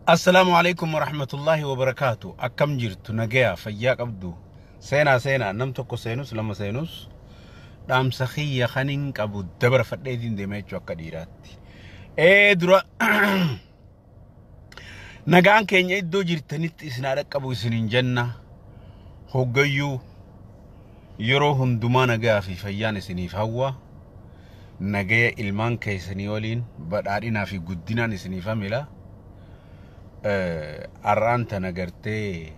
Assalaamu alaikum warahmatullaahi wabarakaatu. Akkam jirtu? Nagaya fayyaa qabdu? Seenaa seenaa nam tokko seenus lama seenus dhaamsa kiyya kanin qabu dabarfadheetiin deema jechuu akka dhiiraatti. Ee, dura nagaan keenya iddoo jirtanitti isin haa dhaqqabu isiniin jenna. Hoggayyuu yeroo hundumaa nagaa fi fayyaan isiniif hawwa. Nagaya ilmaan keessanii waliin badhaadhinaa fi guddinaan isiniif hamila. Har'aan tana gartee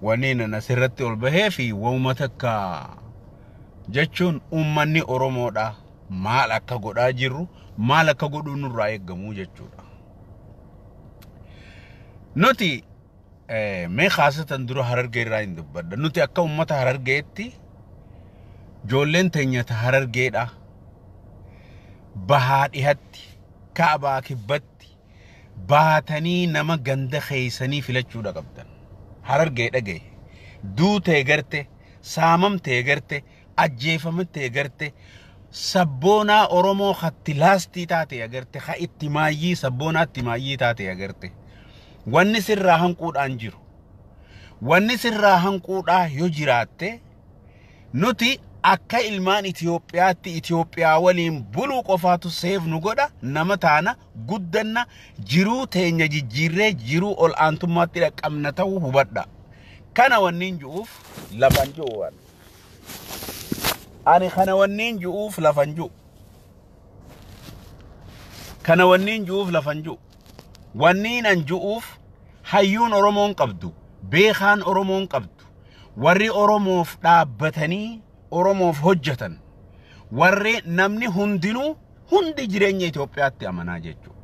wanni nan asirratti ol bahee fi wauma takka jechuun uummanni Oromoodha maal akka godhaa jirru, maal akka godhuu nurraa eeggamu jechuudha. Nuti mee kaasatan dura Harargee irraa hin dubbadha. Nuti akka uummata Harargeetti ijoolleen teenya ta Harargeedha. Bahaa dhihatti, kaabaa kibbatti baatanii nama ganda keessanii filachuudha qabdan. Harargee dhagaye. Duutee garte, saamamtee garte, ajjeefamtee garte, sabboonaa Oromoo hatti laastii taate agarte, ha itti maayyii sabboonaatti maayyii taate agarte. Wanni sirraa hanquudhaan jiru. Wanni sirraa hanquudhaa yoo jiraatte, nuti akka ilmaan Itoophiyaatti Itoophiyaa waliin buluu qofaatu seef nu godha. Nama taana guddanna, jiruu teenya jijjiirree jiruu ol aantummaatti dhaqqabna ta'uu hubadha. Kana wanniin ju'uuf lafan ju'u waan. Ani kana wanniin ju'uuf lafan ju'u. Kana wanniin ju'uuf lafan ju'u. Wanniin an ju'uuf hayyuun Oromoon qabdu, beekaan Oromoon qabdu, warri Oromoof dhaabbatanii Oromoof hojjetan, warri namni hundinuu hundi jireenya Itoophiyaatti amanaa jechuudha.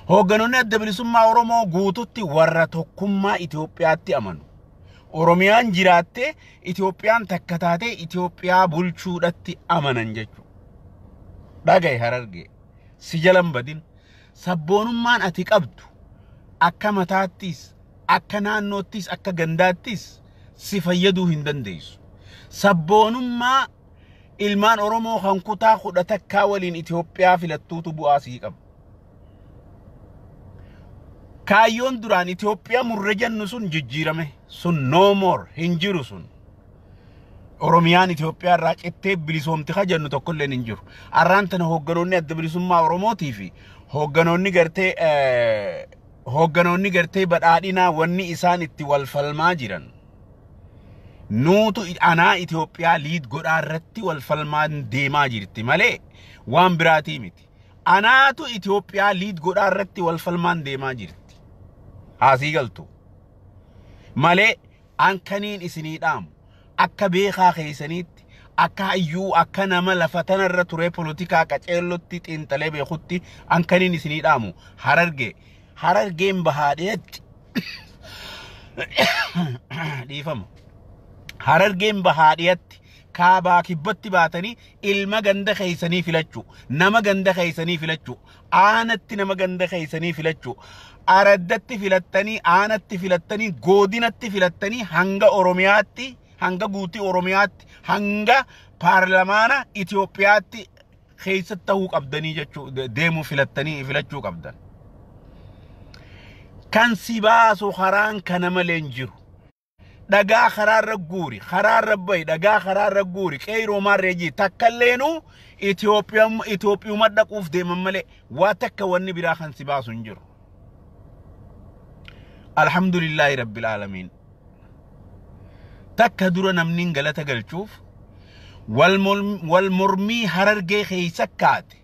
Hoogganoonni Adda Bilisummaa Oromoo guututti warra tokkummaa Itoophiyaatti amanu. Oromiyaan jiraattee Itoophiyaan takka taatee Itoophiyaa bulchuudhatti amanan jechuudha. Dhagaye Harargee, si jalan badin. Sabboonummaan ati qabdu akka mataattis, akka naannoottis, akka gandaattis si fayyaduu hin dandeessu. Sabboonummaa ilmaan Oromoo kan kutaa 11 waliin Itoophiyaa filattuutu bu'aa sii qaba. Kaayyoon duraan Itoophiyaa murre jennu sun jijjiirame, sun no more, hin jiru sun. Oromiyaan Itoophiyaa irraa cittee bilisoomti ka jennu tokkolleen hin jiru. Arraan tana hoogganoonni Adda Bilisummaa Oromootii fi hoogganoonni gartee badhaadhinaa wanni isaan itti wal falmaa jiran, nuutu anaa Itoophiyaa lead godhaa irratti wal falmaa deemaa jirti malee waan biraatii miti. Anaatu Itoophiyaa lead godhaa irratti wal falmaan deemaa jirti. Haasii galtu. Malee an kaniin isinii dhaamu, akka beekaa keessaniitti, akka hayyuu, akka nama lafa tanarra ture polotikaa qaceellotti xiinxalee beekutti, an kaniin isinii dhaamu, Harargee, Harargeen bahaa dhiyetti, dhiifama. Harargeen bahaa dhiyatti, kaabaa kibbatti baatanii ilma ganda keessanii filachuu, nama ganda keessanii filachuu, aanatti nama ganda keessanii filachuu, araddatti filattanii, aanatti filattanii, godinatti filattanii, hanga Oromiyaatti, hanga guutuu Oromiyaatti, hanga paarlamaana Itoophiyaatti keessatti ta'uu qabdanii jechuu deemuu filattanii filachuu qabdan. Kan si baasu karaan kana malee hin jiru. Dhagaa karaarra guuri, karaarra bahi, dhagaa karaarra guuri, qeyroo maarree takkalleenu Itoophiyuma dhaquuf deeman malee waa takka wanni biraa kan si baasu hin jiru. Alhamdulillaahi Rabbil Aalamiin. Takka dura namni galata galchuuf wal mormii Harargee keessa kaate,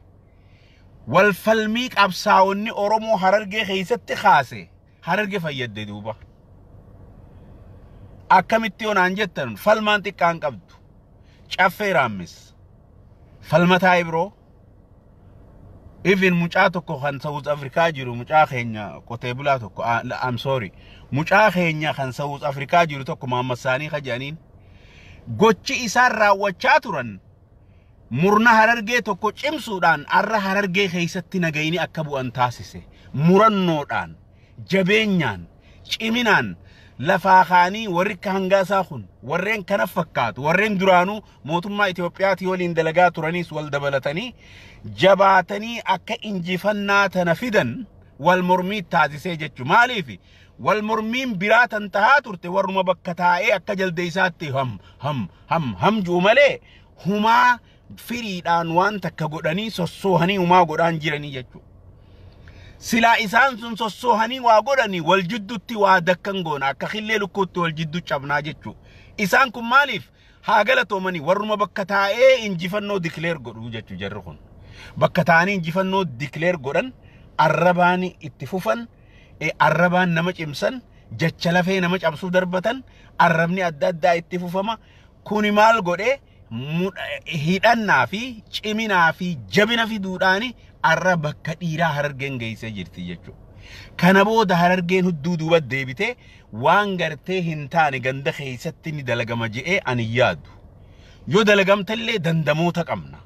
wal falmii qabsaa'onni Oromoo Harargee keessatti kaase, Harargee fayyadde duuba. Akkamitti yoo naan jettan, falmaan xiqqaan qabdu. Caffee Raammis. Falmataa Ibroo. Even mucaa tokko kan South Africa jiru, mucaa keenya qotee bulaa tokko, I'm sorry, mucaa keenya kan South Africa jiru tokko, Maamad Saanii kajaniin, gochi isaan raawwachaa turan murna Harargee tokko cimsuudhaan arra Harargee keessatti nagayini akka bu'an taasise. Murannoodhaan, jabeenyaan, ciminaan lafaa kaanii warri akka hangaasaa kun, warreen kana fakkaatu, warreen duraanuu mootummaa Itoophiyaatii waliin dalagaa turaniis wal dabalatanii jabaatanii akka injifannaa tana fidan. Wal mormii taasisee jechuudha. Maaliif wal mormiin biraa tan tahaa turte warruma bakka taa'ee akka jaldeessaatti ham ham ham ham ji'u malee humaa firiidhaan waan takka godhanii sossoohanii humaa godhaan jiranii jechuudha. Silaa isaan sun sossoohanii waa godhanii wal jidduutti waa dakkan goona, akka killee lukkuutti wal jidduu cabnaa jechuudha. Isaan kun maaliif haa galatoomanii, warruma bakka taa'ee injifannoo declare godhu jechuu. Jarri kun bakka taa'anii injifannoo declare godhan, arrabaan itti fufan, arrabaan nama cimsan, jecha lafee nama cabsuu darbatan, arrabni adda addaa itti fufama. Kuni maal godhee, hidhannaa fi ciminaa fi jabina fiduudhaani arra bakka dhiiraa Harargeen geessee jirti jechuudha. Kana booda Harargeen hudduu duuba deebitee waan gartee hin taane ganda keessatti ni dalagama je'ee ani yaadu. Yoo dalagamtellee dandamoota qabna.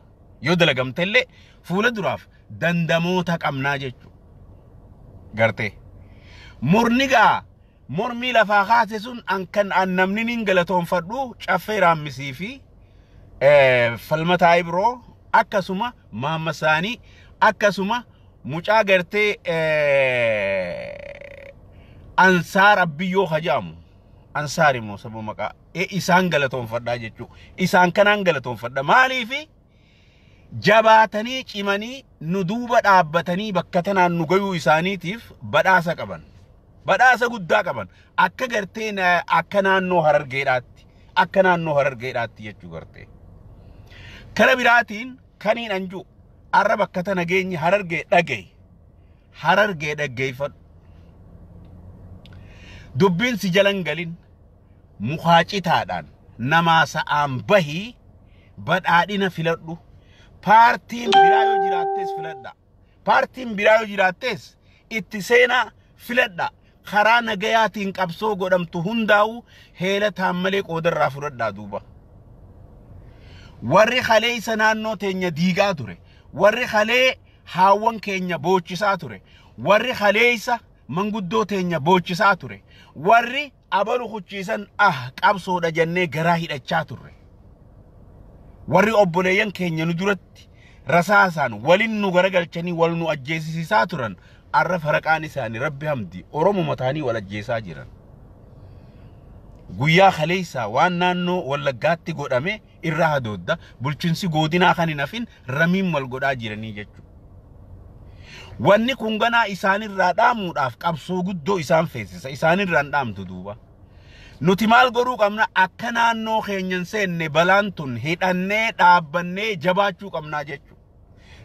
Yoo dalagamtellee fuula duraaf dandamoota qabnaa jechuudha. Gartee. Murni gaa mormii lafaa kaase sun an kan an namni nin galatoonfadhu Caffee Raammisii fi Falmataa Ibroo, akkasuma Maammasaanii, akkasuma mucaa gartee Ansaar Abbiyyoo hajaamu. Ansaar immoo saba maqaa isaan galatoonfadhaa jechuudha. Isaan kanaan galatoonfadha. Maaliifi, jabaatanii cimanii nu duuba dhaabbatanii bakka tanaan nu gayuu isaaniitiif badhaasa qaban. Badhaasa guddaa qaban. Akka gartee akka naannoo Harargeedhaatti. Akka naannoo Harargeedhaatti jechuu gartee. Kara biraatiin kaniin anju arra bakka tana geenye, Harargee dhagaye. Harargee dhaggeeffadhu. Dubbiin si jalan galin, mukaa citaadhaan namaa sa'aan bahii badhaadhina filadhu. Paartiin biraa yoo jiraattes filadha. Paartiin biraa yoo jiraattes itti seenaa filadha. Karaa nagayaatiin qabsoo godhamtu hundaa'u heela malee qoodarraa fudhadhaa duuba. Warri kaleessa naannoo teenya diigaa ture, warri kalee haawwan keenya boochisaa ture, warri kaleessa manguddoo teenya boochisaa ture, warri abalu kuchiisan ah qabsoodha jennee garaa hidhachaa turre. Warri obboleeyyan keenya nu duratti rasaasaan walin nu garagalchanii wal nu ajjeesisiisaa turan, arra faraqaan isaanii rabbi hamdi Oromoo ta'anii wal ajjeesaa jiran. Guyyaa kaleessaa waan naannoo Wallaggaatti godhame irraa hadoodda bulchiinsi godinaa kan hin hafin ramiin wal godhaa jiranii jechuudha. Wanni kun ganaa isaanirraa dhaamuudhaaf qabsoo guddoo isaan feesisa. Isaanirraa hin dhaamtu duuba. Nuti maal godhuu qabna? Akka naannoo keenyan seenne balaan tun hidhannee dhaabbannee jabaachuu qabnaa jechuudha.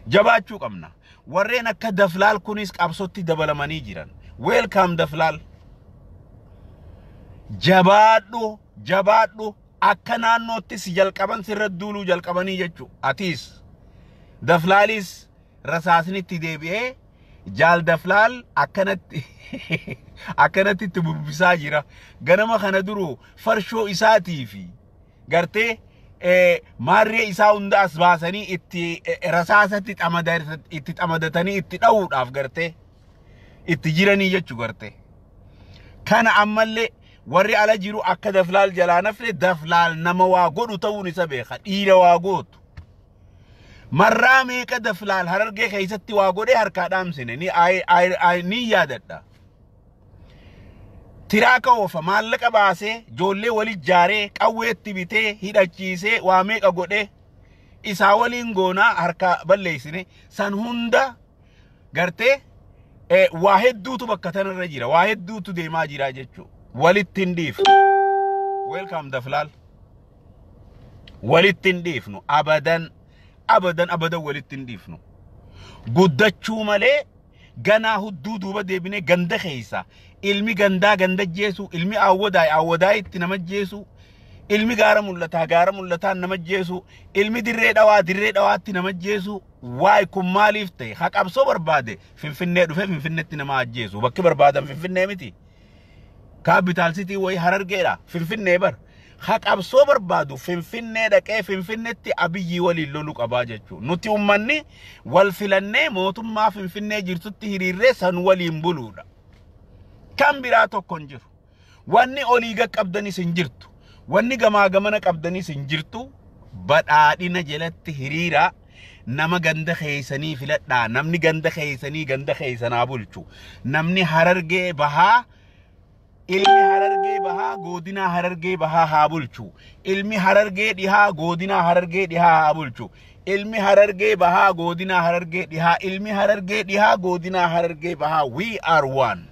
Jabaachuu qabna. Warreen akka Daflaal kunis qabsootti dabalamanii jiran. Welcome, Daflaal. Jabaadhu, jabaadhu, akka naannootti si jalqaban sirra duuluu jalqabanii jechuudha. Atiis Daflaalis rasaasnitti deebi'ee jaal Daflaal akkanatti akkanatti itti bubbisaa jira. Ganama kana duru farshoo isaatii fi gartee maarree isaa hunda as baasanii itti rasaasatti itti xamadatanii itti dha'uudhaaf gartee itti jiranii jechuu gartee. Kana ammallee warri ala jiru akka Daflaal jalaa nafne. Daflaal nama waa godhu ta'uun isa beeka, dhiira waa gootu. Marraa meeqa Daflaal Harargee keessatti waa godhee harkaa dhaamsine ni yaadadha. Tiraaka oofa, maallaqa baasee, ijoollee wali jaaree, qawweetti bitee, hidhachiisee, waa meeqa godhee isaa waliin goonaa harkaa balleessine. San hunda gartee waa hedduutu bakka tanarra jira, waa hedduutu deemaa jira jechuudha. Walitti hin dhiifnu. Welcome, Daflaal. Walitti hin dhiifnu, abadan abadan abadan walitti hin dhiifnu. Guddachuu malee ganaa hudduu duuba deebinee ganda keessa ilmi gandaa ganda jeesu, ilmi awwadaay awwadaayitti nama jeesu, ilmi gaara mul'ataa gaara mul'ataan nama jeesu, ilmi Dirree Dhawaa Dirree Dhawaatti nama jeesu. Waay, kun maaliif ta'e? Ha qabsoo barbaade Finfinnee dhufee Finfinneetti nama ajjeesu. Bakki barbaadan Finfinnee miti. Capital city wayii Harargeedha. Finfinnee bar. Ha qabsoo barbaadu Finfinnee dhaqee Finfinneetti Abiyyii waliin loluu qabaa jechuudha. Nuti uummanni wal filannee mootummaa Finfinnee jirtutti hiriirree san waliin buluudha. Kan biraa tokko hin jiru. Wanni olii qabdanis hin jirtu. Wanni gamaa gamana qabdanis hin jirtu. Badhaadhina jalatti hiriiraa. Nama ganda keessanii filadhaa. Namni ganda keessanii ganda keessanaa bulchu. Namni Harargee Bahaa, ilmi Harargee Bahaa godina Harargee Bahaa haa bulchu. Ilmi Harargee Dhihaa godina Harargee Dhihaa haa bulchu. Ilmi Harargee Bahaa godina Harargee Dhihaa, ilmi Harargee Dhihaa godina Harargee Bahaa. We are one.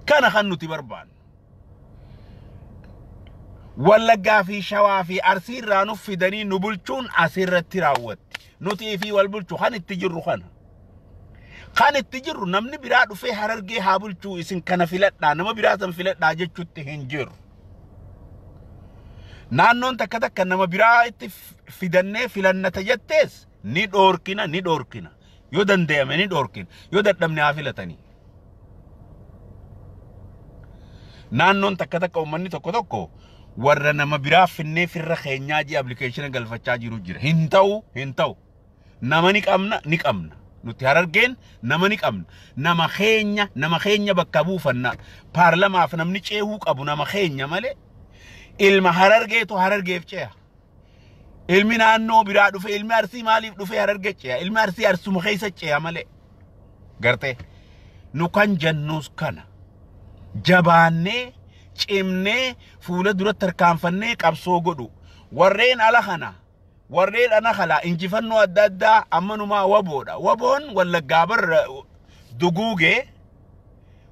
Kana kan nuti barbaannu. Wallaggaa fi Shawaa fi Arsii irraa nuuf fidanii nu bulchuun asirratti raawwatti. Nuti fi wal bulchu kan itti jirru kana. Kan itti jirru namni biraa dhufee Harargee haa bulchuu, isin kana filadhaa, nama biraa san filadhaa jechuutti hin jiru. Naannoon takka takka nama biraa itti fidannee filannata jettees ni dhoorkina, ni dhoorkina. Yoo danda'ame ni dhoorkina. Yoo dadhabne haa filatanii. Naannoon takka takka uummanni tokko tokko warra nama biraa finnee firra keenyaa jee appilikeeshina galfachaa jiru jira. Hin ta'u, hin ta'u. Nama ni qabna, ni qabna. Nuti Harargeen nama ni qabna. Nama keenya, nama keenya bakka buufanna. Paarlamaaf namni ceehuu qabu nama keenya malee ilma Harargeetu Harargeef ceha. Ilmi naannoo biraa dhufe, ilmi Arsii maaliif dhufe Harargee ceha? Ilmi Arsii Arsuma keessa ceha malee. Gartee nu kan jennus kana. Jabaannee cimnee fuula duratti tarkaanfannee qabsoo godhu. Warreen ala kana, warreen ana kana injifannoo adda addaa ammanumaa WBOdha. WBOn Wallaggaa barra duguugee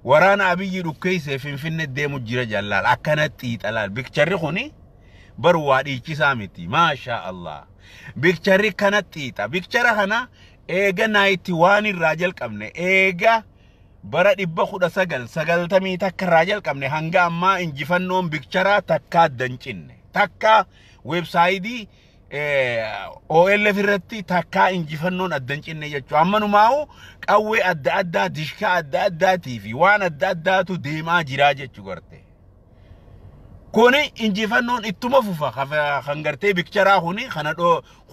waraana Abiyyi dhukkeessee Finfinnee deemu jira jallaal akkanatti xiixalaal. Bikcharri kuni bar waa dhiichisaa miti. Maashaa Allah. Bikcharri kanatti xiixa. Bikchara kana eega 91 irraa jalqabne, eega bara 1991 irraa jalqabne hanga ammaa injifannoon bikcharaa takka adda hin cinne. Takka weebsaayitii OLF irratti takkaa injifannoon adda hin cinne jechuudha. Ammanumaa'u qawwee adda addaa, dishkaa adda addaatii fi waan adda addaatu deemaa jira jechuu garte. Kuni injifannoon ittuma fufa kan gartee bikcharaa kuni kana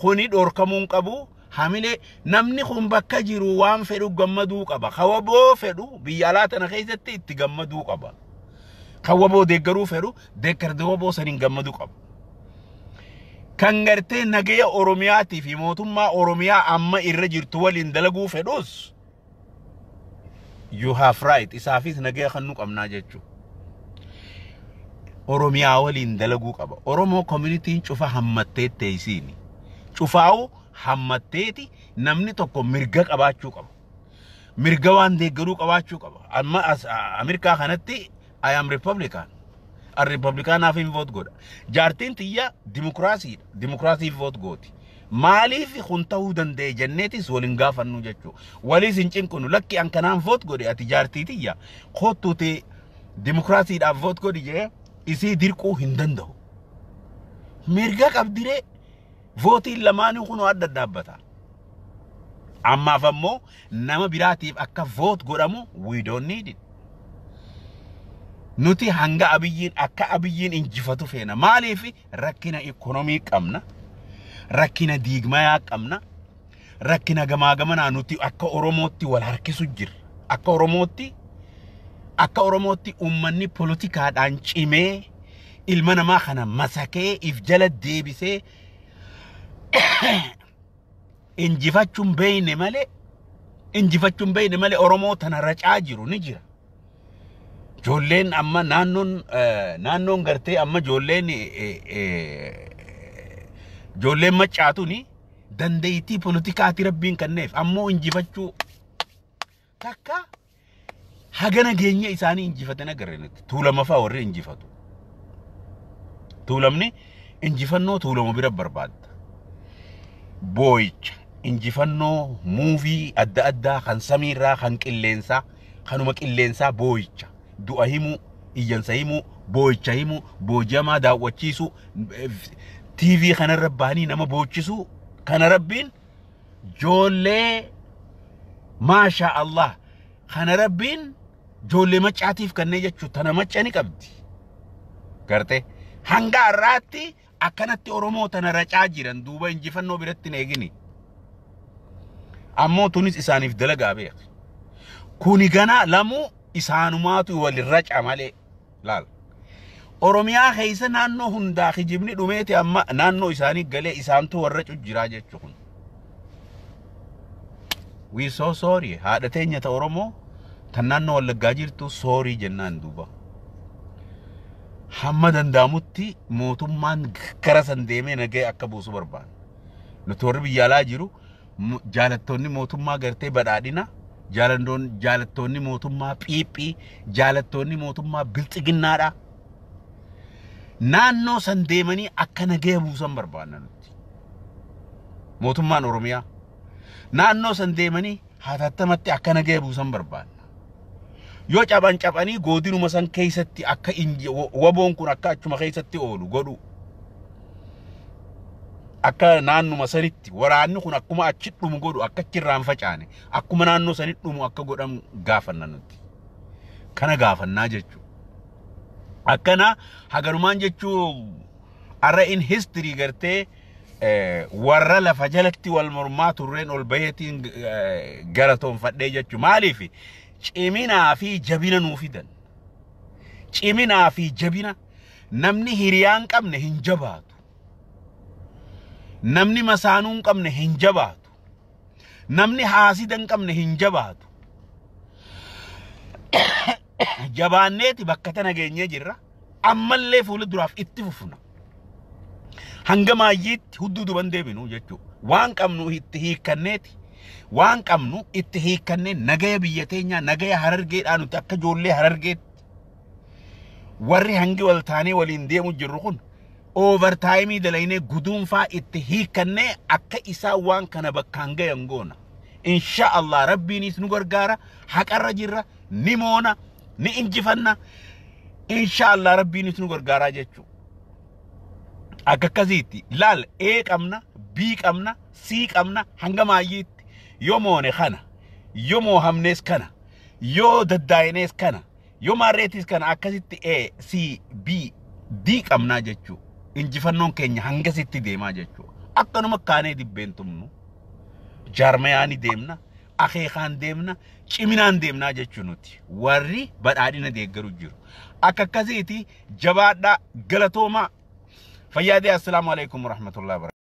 kuni dhoorkamuu hin qabu. Hamilee namni kun bakka jiru waan fedhu gammaduu qaba. Ka WBO fedhu biyya alaa tana keessatti itti gammaduu qaba. Ka WBO deeggaruu fedhu deeggarde WBO saniin gammaduu qaba. Kan gartee nagaya Oromiyaatii fi mootummaa Oromiyaa amma irra jirtu waliin dalaguu fedhus you have right, isaafis nagaya kan nu qabnaa jechuudha. Oromiyaa waliin dalaguu qaba. Oromoo communityn cufa hammattee teessiini. Cufaa'u hammatteeti namni tokko mirga qabaachuu qaba. Mirga waan deeggaruu qabaachuu qaba. Amma as Ameerikaa kanatti I am Republican. An Republikaanaaf hin vote godha. Jaartiin tiyya dimokiraasiidha. Dimokiraasiif vote gooti. Maaliif kun ta'uu danda'e jenneetis waliin gaafannu jechuudha. Waliis hin cinqinu, lakki an kanaan vote godhe, ati jaartii tiyya kottuuti dimokiraasiidhaaf vote godhi jee isii dirquu hin danda'u. Mirga qabdiree vootiin lamaanii kunoo adda dhaabbata. Ammaaf ammoo nama biraatiif akka vote godhamu we don't need it. Nuti hanga Abiyyiin akka Abiyyiin injifatu feena. Maaliif? Rakkina ikonomii qabna. Rakkina diigmayaa qabna. Rakkina gamaa gamanaa nuti akka Oromootti wal harkisu jirra. Akka Oromootti uummanni poolitikaadhaan cimee ilma namaa kana masakee if jala deebisee injifachuun beeyne malee Oromoo tana racaa jiru ni jira. Ijoolleen amma naannoon gartee amma ijoolleen maccaatuni dandeettii poolitikaati Rabbiin kenneef, ammoo injifachuu takka hagana geenya isaanii injifatan agarre nuti. Tuulama fa'a warri injifatu. Tuulamni injifannoo Tuulama bira barbaadda. Boo'icha injifannoo muuvii adda addaa kan samiirraa, kan qilleensaa, kanuma qilleensaa, boo'icha du'a himuu, iyyansa himuu, boo'icha himuu, booji'amaa daawwachiisuu, TV kanarra bahanii nama boochisuu kana Rabbiin joollee, maasha Allah, kana Rabbiin joollee maccaatiif kannee jechuun tana macca ni qabdi. Gartee hanga har'aatti akkanatti Oromoo tana racaa jiran duuba injifannoo biratti hin eegini. Ammoo tunis isaaniif dalagaa beek. Kuni gana lamuu isaanumaatu walin raca malee laal. Oromiyaa keessa naannoo hundaa kijibni dhumeeti amma naannoo isaanii galee isaantu warra cujjiraa jechuun. We so sorry. Haadha teenya ta Oromoo tan naannoo Wallaggaa jirtu sorry jennaan duuba. Hamma danda'amutti mootummaan gara san deemee nagaya akka buusu barbaanna. Nuti warri biyya alaa jiru, jaalattoonni mootummaa gartee badhaadhina, jaalattoonni mootummaa PP, jaalattoonni mootummaa bilxiginnaadha. Naannoo san deemanii akka nagaya buusan barbaanna nuti. Mootummaan Oromiyaa naannoo san deemanii hatattamatti akka nagaya buusan barbaanna. Yoo caban cabanii godinuma san keessatti akka waboon kun akka achuma keessatti oolu godhu. Akka naannuma sanitti waraanni kun akkuma achi dhumu godhu, akka achirraan facaane, akkuma naannoo sanitti dhumu akka godhamu gaafanna nuti. Kana gaafannaa jechuudha. Akkana hagarumaan jechuu arra in history gartee warra lafa jalatti wal mormaa turreen ol baheetiin galatoonfadhee jechuu. Maaliif? Ciminaa fi jabina nuu fidan. Ciminaa fi jabina. Namni hiriyaan qabne hin jabaatu. Namni masaanuu hin qabne hin jabaatu. Namni haasida hin qabne hin jabaatu. Jabaanneeti bakka tana geenyee jirra. Ammallee fuula duraaf itti fufna. Hanga maayyiitti hudduu duban deebinu jechuudha. Waan qabnu itti hiikkanneeti. Waan qabnu itti hiikkannee nagaya biyya teenyaa, nagaya Harargeedhaa, nuti akka ijoollee Harargeetti. Warri hangi wal taanee waliin deemu jirru kun overtime dalaynee guduunfaa itti hiikkannee akka isaan waan kana bakkaan gayan goona. Insha Allah Rabbiinis nu gargaara, haqarra jirra, ni moona, ni injifanna. Insha Allah Rabbiinis nu gargaaraa jechuudha. Akka akkasiitti laal, A qabna, B qabna, C qabna. Hanga maayyiitti yoo moone kana, yoo moohamnees kana, yoo daddaa'inees kana, yoo maarreetis kana, akkasitti A, C, B, D qabnaa jechuudha. Injifannoon keenya hangasitti deemaa jechuudha. Akkanuma kaanee dibbeen tumnu, jaarmayaani deemna, akeekaan deemna, ciminaan deemnaa jechuu nuti. Warri badhaadhina deeggaru jiru. Akka akkasiiti, jabaadhaa, galatoomaa. Fayyaadee, assalaamu alaikum warahmatullahi wabarakatuh.